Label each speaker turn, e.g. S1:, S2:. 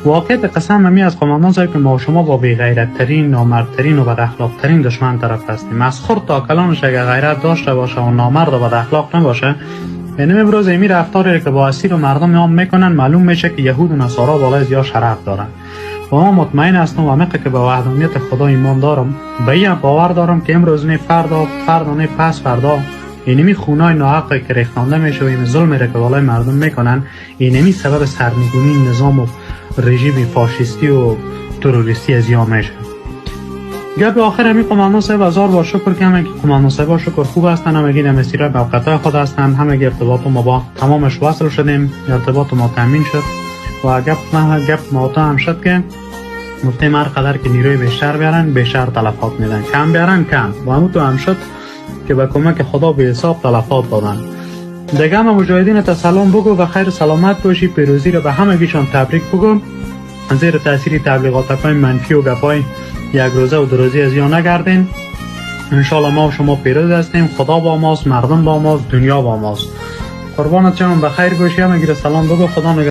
S1: واقعیت قسم همی از قماندان صاحب که ما شما با بی‌غیرت‌ترین، نامردترین و بداخلاق‌ترین دشمن طرف هستیم. از خرد تا کلانش اگه غیرت داشته باشه و نامرد و بداخلاق نباشه، یعنی امروز امی رفتاری که با اسیر و مردم هم میکنن معلوم میشه که یهود و نصارا بالای زیاد شرف دارن. و ما مطمئن هستم و عمیق که به وحدانیت خدا ایمان دارم، به این باور دارم که امروز نه فردا، فردا نه پس فردا، اینمی خونای ناحق که ریختانده میشه و این ظلمی را که بالای مردم میکنن، اینمی سبب سرنگونی نظام و رژیم فاشیستی و تروریستی از یا میشه. گپ آخر همی قماندان صاحب هزار بار شکر که همه قماندان صاحب شکر خوب هستن، همگی در مسیرهای موقتای خود هستن، همگی ارتباط ما با تمامش وصل شدیم، ارتباط ما تامین شد و گپ ما تا هم شد که گفتیم هر قدر که نیروی بیشتر بیارن بیشتر تلفات میدن، کم بیارن کم، و همون تو هم شد که به کمک خدا به حساب تلفات دادن. دیگه هم مجاهدین تا سلام بگو و خیر سلامت باشی، پیروزی رو به همگیشان تبریک بگو. زیر تاثیر تبلیغات های منفی و گپای یک روزه و دو روزه از یا نگردین. انشالله ما و شما پیروز هستیم، خدا با ماست، مردم با ماست، دنیا با ماست. قربانت شم، بخیر باشی، همگی رو سلام بگو، خدا نگهدار.